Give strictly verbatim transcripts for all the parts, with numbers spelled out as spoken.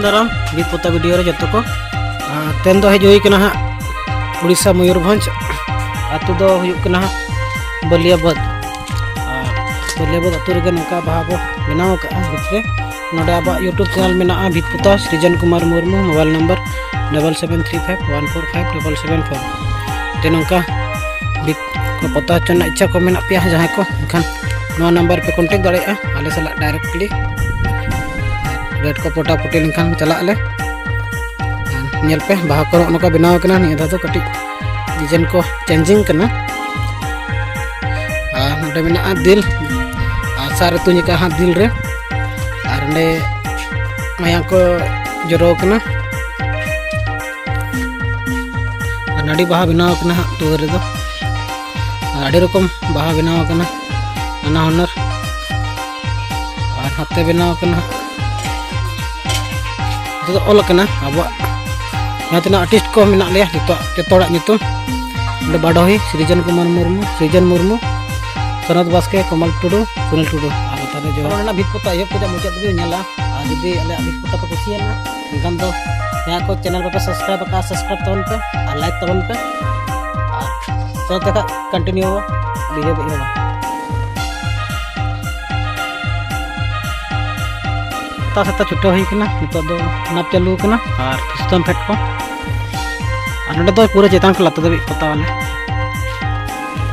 ᱫᱟᱨᱟᱢ ᱵᱷᱤᱛ ᱯᱚᱛᱟᱣ ᱵᱷᱤᱰᱤᱭᱳ ᱨᱮ ᱡᱚᱛᱚ ᱠᱚ᱾ ᱟᱨ ᱛᱮᱦᱮᱧ ᱫᱚ ᱦᱮᱡ ᱦᱩᱭ ᱠᱟᱱᱟ ᱦᱟᱸᱜ ᱩᱲᱤᱥᱥᱟ ᱢᱚᱭᱩᱨᱵᱷᱚᱸᱡᱽ, ᱟᱹᱛᱩ ᱫᱚ ᱦᱩᱭᱩᱜ ᱠᱟᱱᱟ ᱦᱟᱸᱜ ᱵᱟᱹᱞᱤᱭᱟᱵᱟᱹᱫᱽ᱾ ᱟᱨ ᱵᱟᱹᱞᱤᱭᱟᱵᱟᱹᱫᱽ ᱟᱹᱛᱩ ᱨᱮᱜᱮ ᱱᱚᱝᱠᱟ ᱵᱟᱦᱟ ᱵᱚ ᱵᱮᱱᱟᱣ ᱟᱠᱟᱫᱼᱟ ᱵᱷᱤᱛ ᱨᱮ᱾ ᱱᱚᱰᱮ ᱟᱵᱚᱣᱟᱜ YouTube ᱪᱮᱱᱮᱞ ᱢᱮᱱᱟᱜᱼᱟ ᱵᱷᱤᱛ ᱯᱚᱛᱟᱣ, Srijon Kumar Murmu, mobile number double seven three five one four five double seven four. ᱡᱮ ᱱᱚᱝᱠᱟ ᱵᱷᱤᱛ ᱠᱚ ᱯᱚᱛᱟᱣ ᱦᱚᱪᱚ ᱨᱮᱱᱟᱜ ᱤᱪᱪᱷᱟ ᱠᱚ ᱢᱮᱱᱟᱜ ᱯᱮᱭᱟ ᱡᱟᱦᱟᱸᱭ ᱠᱚ, ᱮᱱᱠᱷᱟᱱ ᱱᱚᱣᱟ ᱱᱟᱢᱵᱟᱨ ᱯᱮ ᱠᱚᱱᱴᱮᱠᱴ ᱫᱟᱲᱮᱭᱟᱜᱼᱟ ᱟᱞᱮ ᱥᱟᱞᱟᱜ ᱰᱟᱭᱨᱮᱠᱴᱞᱤ᱾ ᱨᱮᱴ ᱠᱚ ᱯᱚᱴᱟᱯᱚᱴᱤ ᱞᱮᱱᱠᱷᱟᱱ ᱪᱟᱞᱟᱜ ᱟᱞᱮ᱾ ᱧᱮᱞ ᱯᱮ, ᱵᱟᱦᱟ ᱠᱚ ᱱᱚᱜᱼᱚ ᱱᱚᱝᱠᱟ ᱵᱮᱱᱟᱣ ᱠᱟᱱᱟ᱾ ᱱᱤᱭᱟᱹ ᱫᱷᱟᱣ ᱫᱚ ᱠᱟᱹᱴᱤᱡ ᱰᱤᱡᱟᱭᱤᱱ ᱠᱚ ᱪᱮᱧᱡᱤᱝ ᱠᱟᱱᱟ᱾ ᱟᱨ ᱱᱚᱰᱮ ᱢᱮᱱᱟᱜᱼᱟ ᱫᱤᱞ, ᱟᱨ ᱥᱟᱨ ᱮ ᱛᱩᱧ ᱟᱠᱟᱫᱼᱟ ᱦᱟᱸᱜ ᱫᱤᱞ ᱨᱮ, ᱟᱨ ᱚᱸᱰᱮ ᱢᱟᱭᱟᱝ ᱠᱚ ᱡᱚᱨᱚ ᱠᱟᱱᱟ᱾ ᱟᱨ ᱱᱟᱹᱰᱤ ᱵᱟᱦᱟ ᱵᱮᱱᱟᱣ ᱠᱟᱱᱟ ᱦᱟᱸᱜ ᱴᱩᱣᱟᱹᱨ ᱨᱮᱫᱚ᱾ ᱟᱨ ᱟᱹᱰᱤ ᱨᱚᱠᱚᱢ ᱵᱟᱦᱟ ᱵᱮᱱᱟᱣ ᱠᱟᱱᱟ, ᱱᱟᱱᱟ ᱦᱩᱱᱟᱹᱨ᱾ ᱟᱨ ᱦᱟᱛᱮ ᱵᱮᱱᱟᱣ ᱠᱟᱱᱟ ᱦᱟᱸᱜ᱾ ᱱᱤᱛᱚᱜ ᱫᱚ ᱚᱞ ᱟᱠᱟᱱᱟ ᱟᱵᱚᱣᱟᱜ ᱡᱟᱦᱟᱸ ᱛᱤᱱᱟᱹᱜ ᱟᱨᱴᱤᱥᱴ ᱠᱚ ᱢᱮᱱᱟᱜ ᱞᱮᱭᱟ, ᱡᱚᱛᱚ, ᱡᱚᱛᱚ ᱦᱚᱲᱟᱜ ᱧᱩᱛᱩᱢ᱾ ᱱᱚᱰᱮ ᱵᱟᱰᱚᱦᱤ, ᱥᱨᱤᱡᱚᱱ ᱠᱩᱢᱟᱨ ᱢᱩᱨᱢᱩ, ᱥᱨᱤᱡᱚᱱ ᱢᱩᱨᱢᱩ, ᱥᱚᱱᱚᱛ ᱵᱟᱥᱠᱮ, ᱠᱚᱢᱚᱞ ᱴᱩᱰᱩ, ᱥᱩᱱᱤᱞ ᱴᱩᱰᱩ᱾ ᱟᱨ ᱛᱟᱦᱞᱮ ᱡᱚᱦᱟᱨ᱾ ᱱᱚᱰᱮᱱᱟᱜ ᱵᱷᱤᱛ ᱯᱚᱛᱟᱣ ᱮᱦᱚᱵ ᱠᱷᱚᱱᱟᱜ ᱢᱩᱪᱟᱹᱫ ᱫᱷᱟᱹᱵᱤᱡ ᱧᱮᱞᱟ᱾ ᱟᱨ ᱡᱩᱫᱤ ᱟᱞᱮᱭᱟᱜ ᱵᱷᱤᱛ ᱯᱚᱛᱟᱣ ᱯᱮ ᱠᱩᱥᱤᱭᱟᱜᱼᱟ, ᱮᱱᱠᱷᱟᱱ ᱫᱚ ᱡᱟᱦᱟᱸᱭ ᱠᱚ ᱪᱮᱱᱮᱞ ᱵᱟᱯᱮ ᱥᱟᱵᱥᱠᱨᱟᱭᱤᱵ ᱟᱠᱟᱫᱼᱟ, ᱥᱟᱵᱥᱠᱨᱟᱭᱤᱵ ᱛᱟᱵᱚᱱ ᱯᱮ ᱟᱨ ᱞᱟᱭᱤᱠ ᱛᱟᱵᱚᱱ ᱯᱮ᱾ ᱟᱨ ᱪᱚᱞᱚ ᱛᱚᱵᱮ ᱠᱷᱟᱱ ᱠᱚᱱᱴᱤᱱᱤᱭᱩ ᱵᱷᱤᱰᱤᱭᱳ ᱯᱮ ᱮᱦᱚᱵᱟ᱾ ᱥᱮᱛᱟᱜ ᱥᱮᱛᱟᱜ ᱪᱷᱩᱴᱟᱹᱣ ᱦᱩᱭ ᱠᱟᱱᱟ, ᱱᱤᱛᱚᱜ ᱫᱚ ᱱᱟᱯ ᱪᱟᱹᱞᱩ ᱠᱟᱱᱟ ᱟᱨ ᱥᱤᱥᱴᱮᱢ ᱯᱷᱮᱰ ᱠᱚ᱾ ᱟᱨ ᱱᱚᱰᱮ ᱫᱚ ᱯᱩᱨᱟᱹ ᱪᱮᱛᱟᱱ ᱠᱷᱚᱱ ᱞᱟᱛᱟᱨ ᱫᱷᱟᱹᱵᱤᱡ ᱯᱚᱛᱟᱣ ᱟᱞᱮ᱾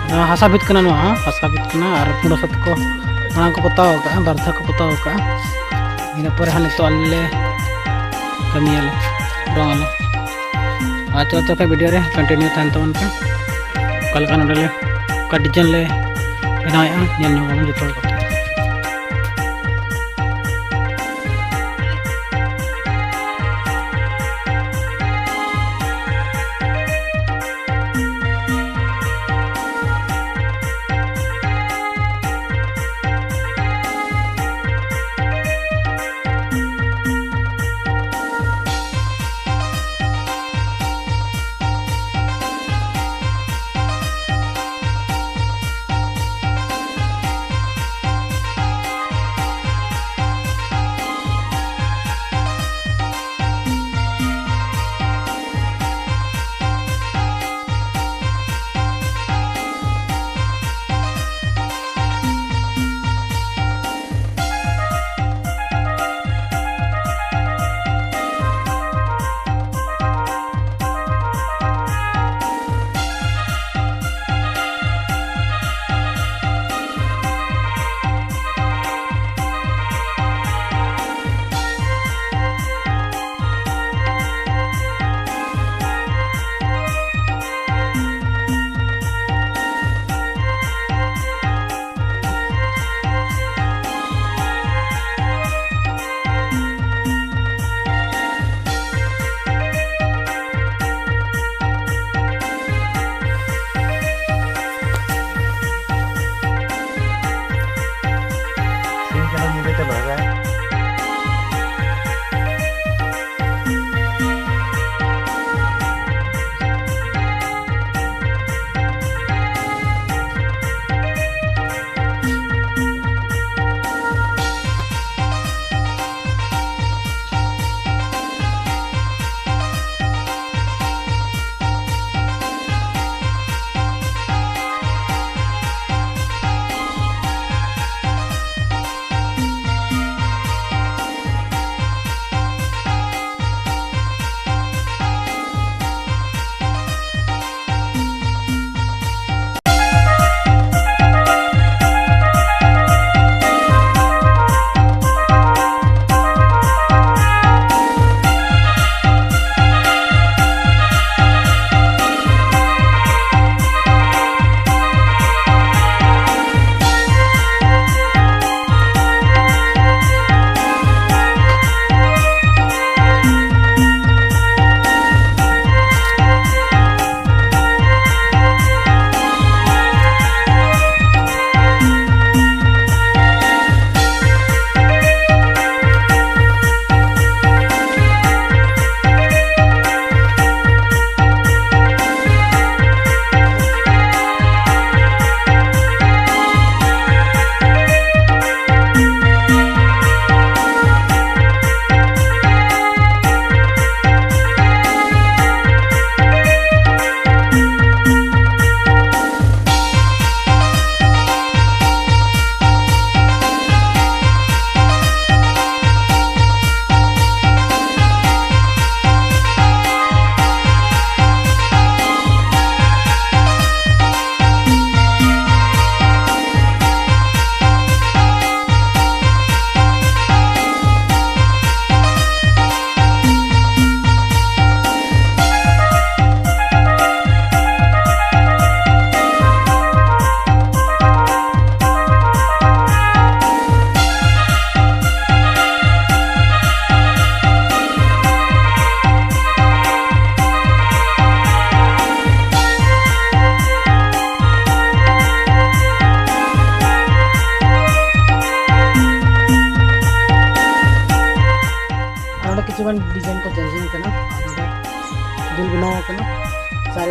ᱱᱚᱣᱟ ᱦᱟᱥᱟ ᱵᱷᱤᱛ ᱠᱟᱱᱟ, ᱱᱚᱣᱟ ᱦᱚᱸ ᱦᱟᱥᱟ ᱵᱷᱤᱛ ᱠᱟᱱᱟ ᱟᱨ ᱯᱩᱨᱟᱹ ᱥᱟᱛ ᱠᱚ ᱢᱟᱲᱟᱝ ᱠᱚ ᱯᱚᱛᱟᱣ ᱟᱠᱟᱫᱼᱟ, ᱵᱟᱨ ᱫᱷᱟᱣ ᱠᱚ ᱯᱚᱛᱟᱣ ᱟᱠᱟᱫᱼᱟ᱾ ᱤᱱᱟᱹ ᱯᱚᱨᱮ ᱦᱟᱸᱜ ᱱᱤᱛᱚᱜ ᱟᱞᱮ ᱞᱮ ᱠᱟᱹᱢᱤᱭᱟᱞᱮ, ᱨᱚᱝ ᱟᱞᱮ᱾ ᱟᱨ ᱪᱚᱞᱚ ᱛᱚᱵᱮ ᱠᱷᱟᱱ ᱵᱷᱤᱰᱤᱭᱳ ᱨᱮ ᱠᱚᱱᱴᱤᱱᱤᱭᱩ ᱛᱟᱦᱮᱱ ᱛᱟᱵᱚᱱ ᱯᱮ᱾ ᱚᱠᱟ ᱞᱮᱠᱟ ᱱᱚᱰᱮ ᱞᱮ, ᱚᱠᱟ ᱰᱤᱡᱟᱭᱤᱱ ᱞᱮ ᱵᱮᱱᱟᱣᱮᱫᱼᱟ, ᱧᱮᱞ ᱧᱚᱜ ᱟᱵᱚᱱ ᱡᱚᱛᱚ ᱦᱚᱲ ᱠᱚᱛᱮ᱾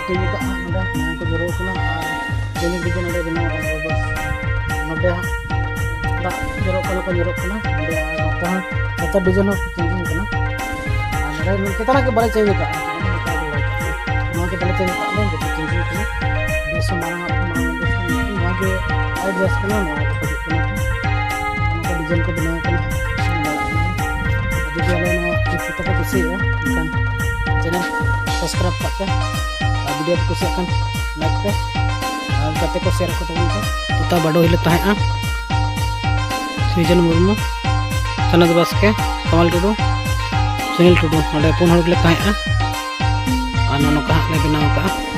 ᱪᱮᱧᱡᱽ ᱠᱟᱜᱼᱟ᱾ ᱱᱚᱰᱮ ᱱᱚᱣᱟ ᱠᱚ ᱡᱚᱨᱚ ᱠᱟᱱᱟ ᱟᱨ ᱪᱮᱧᱡᱽ ᱰᱤᱡᱟᱭᱤᱱ ᱱᱚᱰᱮ ᱵᱮᱱᱟᱣ ᱠᱟᱱᱟ᱾ ᱵᱟᱥ ᱱᱚᱰᱮ ᱦᱟᱸᱜ ᱫᱟᱜ ᱡᱚᱨᱚᱜ ᱠᱟᱱᱟ ᱠᱚ ᱧᱮᱞᱚᱜ ᱠᱟᱱᱟ᱾ ᱱᱚᱰᱮ ᱟᱨ ᱱᱚᱛᱮ ᱦᱚᱸ ᱱᱚᱛᱮ ᱰᱤᱡᱟᱭᱤᱱ ᱦᱚᱸ ᱪᱮᱧᱡᱽ ᱠᱟᱱᱟ᱾ ᱟᱨ ᱱᱚᱰᱮ ᱪᱮᱛᱟᱱ ᱨᱮ ᱜᱮ ᱵᱟᱞᱮ ᱪᱮᱧᱡᱽ ᱠᱟᱜᱼᱟ᱾ ᱱᱚᱣᱟ ᱜᱮ ᱵᱟᱞᱮ ᱪᱮᱧᱡᱽ ᱠᱟᱜᱼᱟ᱾ ᱱᱚᱣᱟ ᱜᱮ ᱪᱮᱧᱡᱽ ᱠᱟᱱᱟ᱾ ᱵᱮᱥ ᱢᱟᱨᱟᱝ ᱟᱜ ᱢᱟᱨᱟᱝ ᱵᱮᱥ ᱱᱚᱣᱟ ᱜᱮ ᱟᱹᱰᱤ ᱵᱮᱥ ᱠᱟᱱᱟ᱾ ᱱᱚᱣᱟ ᱜᱮ ᱦᱤᱡᱩᱜ ᱠᱟᱱᱟ᱾ ᱱᱚᱝᱠᱟ ᱰᱤᱡᱟᱭᱤᱱ ᱠᱚ ᱵᱮᱱᱟᱣ ᱠᱟᱱᱟ᱾ ᱡᱩᱫᱤ ᱟᱞᱮ ᱱᱚᱣᱟ ᱠᱞᱤᱯ ᱠᱚ ᱯᱮ ᱠᱩᱥᱤᱭᱟᱜᱼᱟ, ᱮᱱᱠᱷᱟᱱ ᱪᱮᱱᱮᱞ ᱥᱟᱵᱥᱠᱨᱟᱭᱤᱵ ᱠᱟᱜ ᱯᱮ ᱟᱨ ᱵᱷᱤᱰᱤᱭᱳ ᱯᱮ ᱠᱩᱥᱤᱭᱟᱜ ᱠᱷᱟᱱ ᱞᱟᱭᱤᱠ ᱯᱮ ᱟᱨ ᱜᱟᱛᱮ ᱠᱚ ᱥᱮᱭᱟᱨ ᱟᱠᱚ ᱛᱟᱵᱚᱱ ᱯᱮ᱾ ᱯᱚᱛᱟ ᱵᱟᱰᱳᱦᱤ ᱞᱮ ᱛᱟᱦᱮᱸᱜᱼᱟ ᱥᱨᱤᱡᱚᱱ ᱢᱩᱨᱢᱩ, ᱪᱟᱸᱫ ᱵᱟᱥᱠᱮ, ᱠᱟᱢᱟᱞ ᱴᱩᱰᱩ, ᱥᱩᱱᱤᱞ ᱴᱩᱰᱩ, ᱱᱚᱰᱮ ᱯᱩᱱ ᱦᱚᱲ ᱜᱮᱞᱮ ᱛᱟᱦᱮᱸᱜᱼᱟ᱾ ᱟᱨ ᱱᱚᱜᱼᱚ ᱱᱚᱝᱠᱟ ᱦᱟᱸᱜ ᱞᱮ ᱵᱮᱱᱟᱣ ᱠᱟᱜᱼᱟ᱾